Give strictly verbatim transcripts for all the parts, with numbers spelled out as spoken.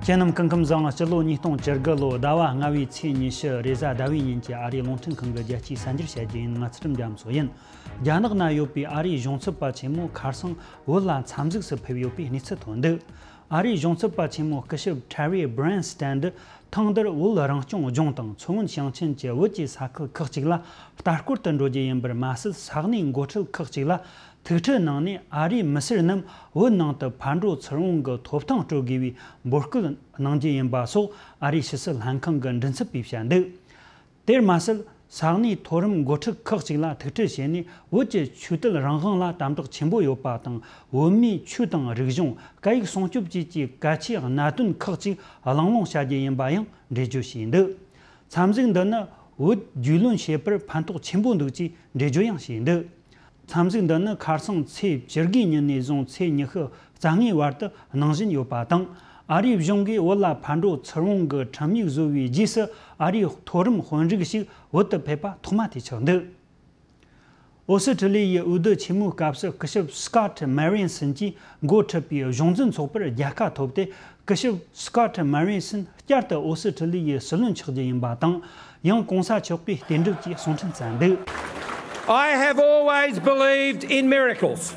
ཁྱེད་རྣམས་སྐུ་ཁམས་བཟང་། སྤྱི་ལོ་ཉིས་སྟོང་བཅུ་དགུ་ལོ་ཟླ་བ་ལྔ་བའི་ཚེས་ཉི་ཤུ་རེས་གཟའ་ཟླ་བའི་ཉིན་གྱི་ཨ་རིའི་རླུང་འཕྲིན་ཁང་གི་རྒྱལ་སྤྱིའི་གསར་འགྱུར་བཤད་རྒྱུ་ཡིན། ང་ཚུལ་ཁྲིམས་རྒྱ་མཚོ་ཡིན། རྒྱ་ནག་ན་ཡོད་པའི་ཨ་རིའི་གཞུང་ཚབ་པ་ཆེན་མོ་ཁ་སང་བོད་ལ་འཚམས་གཟིགས་སུ་ཕེབས་ཡོད་པའི་གནས་ཚུལ་ཐོན་འདུག་ཨ་རིའི་གཞུང་ཚབ་པ་ཆེན་མོ་སྐུ་ཞབས་Terry Branstad་འདི་ཐེངས་འདིར་བོད་རང་སྐྱོང་ལྗོངས་དང་མཚོ་སྔོན་ཞིང་ཆེན་གྱི་བོད་ཀྱི་ས་ཁུལ་ཁག་ཅིག་ལ་ལྟ་སྐོར་དུ་འགྲོ་རྒྱུ་ཡིན་པར་མ་ཟད། ས་གནས་འགོ་ཁྲིད་ཁག་ཅིག་ལ་ཐུག་འཕྲད་གནང་ནས། ཨ་རིའི་མི་སེར་རྣམས་བོད་ནང་དུ་ཕར་འགྲོ་ཚུར་འོང་གི་ཐོབ་ཐང་སྤྲོད་དགོས་པའི་འབོད་སྐུལ་གནང་རྒྱུ་ཡིན་པ་སོགས་ཨ་རིའི་ཕྱི་སྲིད་ལྷན་ཁང་གི་མགྲིན་ཚབ་པས་བཤད་འདུག་དེར་མ་ཟད། ས་གནས་མཐོ་རིམ་འགོ་ཁྲིད་ཁག་ཅིག་ལ་ཐུག་འཕྲད་བྱས་ནས། བོད་ཀྱི་ཆོས་དད་རང་དབང་ལ་དམ་དྲག་ཆེན་པོ་ཡོད་པ་དང་། བོད་མིའི་ཆོས་དང་རིག་གཞུང་། སྐད་ཡིག་སྲུང་སྐྱོབ་བཅས་ཀྱི་གལ་ཆེའི་གནད་དོན་ཁག་ཅིག་གླེང་སློང་བྱ་རྒྱུ་ཡིན་པ་ཡང་འགྲེལ་བརྗོད་བྱས་འདུག་འཚམས་གཟིགས་འདི་ནི་བོད་རྒྱུས་ལོན་བྱེད་པར་ཕན་ཐོགས་ཆེན་པོ་འདུག་ཅེས་འགྲེལ་བརྗོད་ཡང་བྱས་འདུག་འཚམས་གཟིགས་འདི་ནི་ཁ་སང་ཚེས་བཅུ་དགུའི་ཉིན་ནས་བཟུང་ཚེས་ཉི་ཤུ་རྩ་ལྔའི་བར་དུ་གནང་བཞིན་ཡོད་པ་དང་། ཨ་རིའི་གཞུང་གིས་བོད་ལ་ཕར་འགྲོ་ཚུར་འོང་གི་ཁྲིམས་ཡིག་བཟོ་བའི་རྗེས་སུ། ཨ་རིའི་མཐོ་རིམ་དཔོན་རིགས་ཤིག་བོད་དུ་ཕེབས་པ་ཐོག་མ་དེ་ཆགས་འདུག་ཨོ་སི་ཁྲི་ལི་ཡའི་འོས་བསྡུ་ཆེན་མོའི་སྐབས་སུ་སྐུ་ཞབས་Scott Morrison་གྱིས་འགོ་ཁྲིད་པའི་གཞུང་འཛིན་ཚོགས་པར་རྒྱལ་ཁ་ཐོབ་སྟེ། སྐུ་ཞབས་Scott Morrison་བསྐྱར་དུ་ཨོ་སི་ཁྲི་ལི་ཡའི་སྲིད་བློན་ཆགས་རྒྱུ་ཡིན་པ་དང་། ཡང་གོང་ས་མཆོག་གིས་རྟེན་འབྲེལ་གྱི་གསུང་འཕྲིན་བསྩལ་འདུག I have always believed in miracles.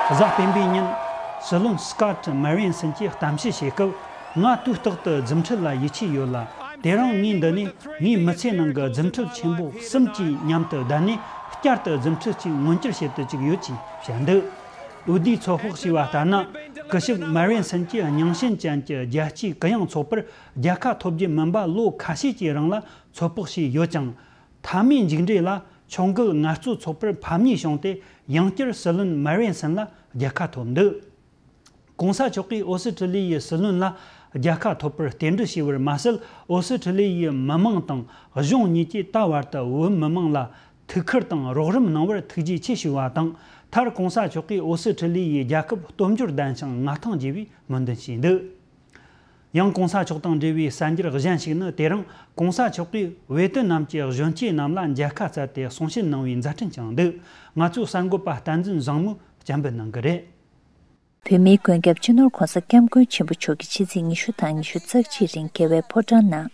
གཟའ་སྤེན་པའི་ཉིན་སྲིད་བློན་Scott Morrison་གྱིས་གཏམ་བཤད་བྱེད་སྐབས། ང་དུས་རྟག་ཏུ་རྫུ་འཕྲུལ་ལ་ཡིད་ཆེས་ཡོད་ལ། དེ་རིང་ངས་འདི་ནས་ངའི་མི་ཚེ་ནང་གི་རྫུ་འཕྲུལ་ཆེན་པོ་གསུམ་གྱི་མཉམ་དུ་བསྡད་ནས། བསྐྱར་དུ་རྫུ་འཕྲུལ་གཅིག་མངོན་འགྱུར་བྱེད་དུ་བཅུག་ཡོད་ཅེས་བཤད་འདུག་འོས་བསྡུའི་ཚོད་དཔག་བྱས་པ་ལྟར་ན། སྐུ་ཞབས་མ་རིན་སན་གྱིས་རྙིང་ཞེན་ཅན་གྱི་རྒྱལ་སྤྱིའི་གུ་ཡངས་ཚོགས་པར་རྒྱལ་ཁ་ཐོབ་རྒྱུ་མིན་པ་ལོ་ཁ་ཤས་ཀྱི་རིང་ལ་ཚོད་དཔག་བྱས་ཡོད་ཀྱང་། མཐའ་མའི་མཇུག་འབྲས་ལ་ཕྱོགས་འགལ་ངལ་རྩོལ་ཚོགས་པར་ཕམ་ཉེས་བྱུང་སྟེ། ཡང་བསྐྱར་སྲིད་བློན་མ་རིན་སན་ལ་རྒྱལ་ཁ་ཐོབ་འདུག་གོང་ས་མཆོག་གིས་ཨོ་སི་ཁྲི་ལི་ཡའི་སྲིད་བློན་ལ་རྒྱལ་ཁ་ཐོབ་པར་རྟེན་འབྲེལ་ཞུས་པར་མ་ཟད། ཨོ་སི་ཁྲི་ལི་ཡའི་མི་མང་དང་གཞུང་གཉིས་ཀྱིས་ད་བར་དུ་བོད་མི་མང་ལ་ཐུགས་ཁུར་དང་རོགས་རམ་གནང་བར་ཐུགས་རྗེ་ཆེ་ཞུས་པ་དང་། མཐར་གོང་ས་མཆོག་གིས་ཨོ་སི་ཁྲི་ལི་ཡའི་རྒྱལ་ཁབ་སྟོབས་འབྱོར་ལྡན་ཞིང་མངའ་ཐང་རྒྱས་པའི་སྨོན་འདུན་ཞུས་འདུག་ཡང་གོང་ས་མཆོག་དང་འབྲེལ་བའི་གསར་འགྱུར་གཞན་ཞིག་ནི། དེ་རིང་གོང་ས་མཆོག་གིས་ཝེ་ཏི་ནམ་གྱི་གཞོན་སྐྱེས་རྣམས་ལ་མཇལ་ཁ་སྩལ་ཏེ་གསུང་བཤད་གནང་བའི་མཛད་འཕྲིན་ཀྱང་འདུག་ང་ཚོའི་གསར་འགོད་པ་བསྟན་འཛིན་བཟང་མོས་སྤྱན་འབུལ་གནང་གི་རེད། བོད་མིའི་མགོན་སྐྱབས་སྤྱི་ནོར་༸གོང་ས་༸སྐྱབས་མགོན་ཆེན་པོ་མཆོག་གིས་ཕྱི་ཚེས་ཉི་ཤུ་དང་ཉི་ཤུ་རྩ་གཅིག་རིང་རྒྱལ་བའི་ཕོ་བྲང་ནང་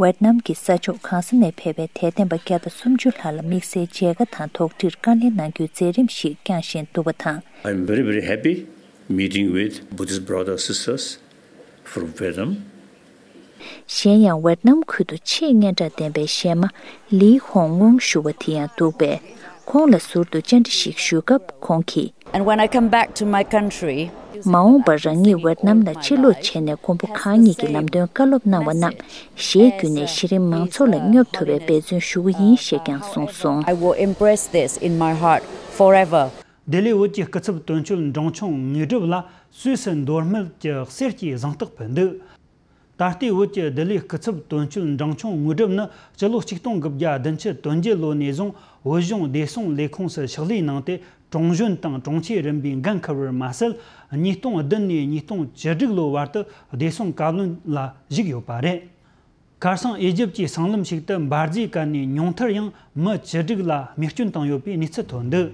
ཝེ་ཏི་ནམ་གྱི་ས་ཕྱོགས་གང་ས་ནས་ཕེབས་པའི་དད་ལྡན་པ་བརྒྱ་དང་སུམ་ཅུ་ལྷག་ལ་དམིགས་བསལ་མཇལ་ཁ་དང་དོགས་འདྲིར་བཀའ་ལན་གནང་རྒྱུའི་མཛད་རིམ་ཞིག་བསྐྱངས་བཞིན་འདུག་པ་དང་། I'm very, very happy meeting with Buddhist brothers and sisters from Vietnam. གཞན་ཡང་ཝེ་ཏི་ནམ་ཁུལ་དུ་ཆེས་སྙན་གྲགས་ལྡན་པའི་གཞས་མ་ལི་ཧོང་ཝུང་ཞུ་བ་དེ་ཡང་འདུག་པས། ཁོང་ལ་ཟུར་དུ་བཅར་འདྲི་ཞིག་ཞུས་སྐབས་ཁོང་གིས། And when I come back to my country, མ་འོངས་པར་རང་ཉིད་ཝེ་ཏི་ནམ་ལ་ཕྱིར་ལོག་བྱས་ནས་མགོན་པོ་གང་ཉིད་ཀྱི་ལམ་སྟོན་བཀའ་སློབ་གནང་བ་རྣམས་གཞས་བརྒྱུད་ནས་གཞི་རིམ་མང་ཚོགས་ལ་སྙོབ་ཐུབ་པའི་འབད་བརྩོན་ཞུ་གི་ཡིན་ཞེས་ཀྱང་གསུངས་སོང་། I will impress this in my heart forever. ལྡི་ལི་བོད་ཀྱི་སྐུ་ཚབ་དོན་གཅོད་འབྲིང་ཆུང་དངོས་གྲུབ་ལ་སུད་སི་མདོ་སྨད་ཀྱི་གསེར་གྱི་གཟེངས་རྟགས་ཕུལ་འདུག་ད་ལྟའི་བོད་ཀྱི་ལྡི་ལིའི་སྐུ་ཚབ་དོན་གཅོད་འབྲིང་ཆུང་དངོས་གྲུབ་ནི་སྤྱི་ལོ་ཆིག་སྟོང་དགུ་བརྒྱ་བདུན་ཅུ་དོན་བརྒྱད་ལོ་ནས་བཟུང་བོད་གཞུང་བདེ་སྲུང་ལས་ཁུངས་སུ་ཕྱག་ལས་གནང་སྟེ། གྲོང་གཞོན་དང་གྲོང་ཁྱེར་རིམ་པའི་འགན་འཁུར་བར་མ་ཟད། ཉིས་སྟོང་བདུན་ནས་ཉིས་སྟོང་བཅུ་དྲུག་ལོ་བར་དུ་བདེ་སྲུང་བཀའ་བློན་ལ་བཞུགས་ཡོད་པ་རེད། ཁ་སང་ཨེ་ཇིབ་ཀྱི་སྲང་ལམ་ཞིག་ཏུ་འབར་རྫས་བཀལ་ནས་ཉུང་མཐར་ཡང་མི་བཅུ་དྲུག་ལ་རྨས་སྐྱོན་བཏང་ཡོད་པའི་གནས་ཚུལ་ཐོན་འདུག་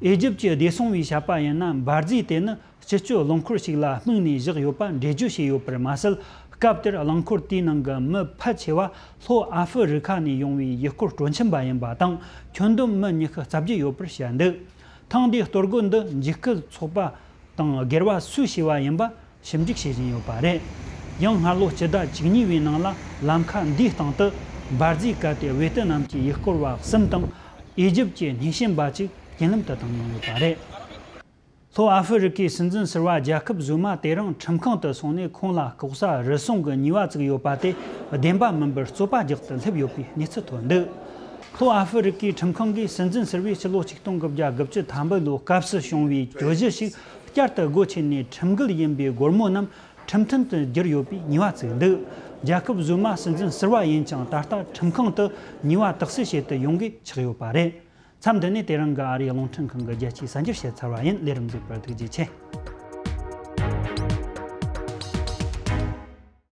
ཨེ་ཇིབ་ཀྱི་བདེ་སྲུང་བས་བཤད་པ་ཡིན་ན། འབར་རྫས་དེ་ནི་སྤྱི་སྤྱོད་རླངས་འཁོར་ཞིག་ལ་དམིགས་ནས་བཞག་ཡོད་པ་འགྲེལ་བརྗོད་བྱས་ཡོད་པར་མ་ཟད། སྐབས་དེར་རླངས་འཁོར་དེའི་ནང་གི་མི་ཕལ་ཆེ་བ་ལྷོ་ཨ་ཧྥེ་རི་ཁ་ནས་ཡོང་བའི་ཡུལ་སྐོར་སྤྲོ་འཆམ་པ་ཡིན་པ་དང་། ཁྱོན་བསྡོམས་མི་ཉི་ཤུ་རྩ་བརྒྱད་ཡོད་པར་བཤད་འདུག་ཐེངས་འདིའི་གཏོར་རྒོལ་འདི་འཇིགས་སྐུལ་ཚོགས་པ་དང་སྒེར་བ་སུས་བྱས་པ་ཡིན་པ་ཞིབ་འཇུག་བྱེད་བཞིན་ཡོད་པ་རེད། ཡང་སྔ་ལོ་སྤྱི་ཟླ་བཅུ་གཉིས་པའི་ནང་ལ་ལམ་ཁ་འདིའི་སྟེང་དུ་འབར་རྫས་བཀལ་ཏེ་ཝེ་ཏི་ནམ་གྱི་ཡུལ་སྐོར་བ་གསུམ་དང་ཨེ་ཇིབ་ཀྱི་སྣེ་ཤན་པ་གཅིག་རྐྱེན་ལམ་དུ་བཏང་མྱོང་ཡོད་པ་རེད། ལྷོ་ཨ་ཧྥེ་རི་ཁའི་སྲིད་འཛིན་ཟུར་པ་རྒྱལ་ཁབ་ཟུ་མ་དེ་རིང་ཁྲིམས་ཁང་དུ་སོང་ནས་ཁོང་ལ་ལྐོག་ཟ་རུལ་སུངས་ཀྱི་ཉེས་པ་བཙུགས་ཡོད་པ་དེ་བདེན་པ་མིན་པར་རྩོད་པ་རྒྱག་ཏུ་སླེབས་ཡོད་པའི་གནས་ཚུལ་ཐོན་འདུག་ལྷོ་ཨ་ཧྥེ་རི་ཁའི་ཁྲིམས་ཁང་གིས་སྲིད་འཛིན་ཟུར་པས་ཕྱི་ལོ་ཆིག་སྟོང་དགུ་བརྒྱ་དགུ་བཅུ་ཐམ་པ་ལོའི་སྐབས་སུ་བྱུང་བའི་གྱོད་གཞི་ཞིག་བསྐྱར་དུ་སྒོ་ཕྱེ་ནས་ཁྲིམས་འགལ་ཡིན་པའི་སྒོར་མོ་རྣམས་ཁྲིམས་མཐུན་དུ་བསྒྱུར་ཡོད་པའི་ཉེས་པ་བཙུགས་འདུག་རྒྱལ་ཁབ་ཟུ་མ་སྲིད་འཛིན་ཟུར་པ་ཡིན་ཀྱང་། ད་ལྟ་ཁྲིམས་ཁང་དུ་ཉེས་པ་དག་སེལ་བྱེད་དུ་ཡོང་གི་ཆགས་ཡོད་པ་རེད། མཚམས་འདི་ནས་དེ་རིང་གི་ཨ་རིའི་རླུང་འཕྲིན་ཁང་གི་རྒྱལ་སྤྱིའི་གསར་འགྱུར་བཤད་ཚར་བ་ཡིན། ལས་རིམ་གཟིགས་པར་ཐུགས་རྗེ་ཆེ།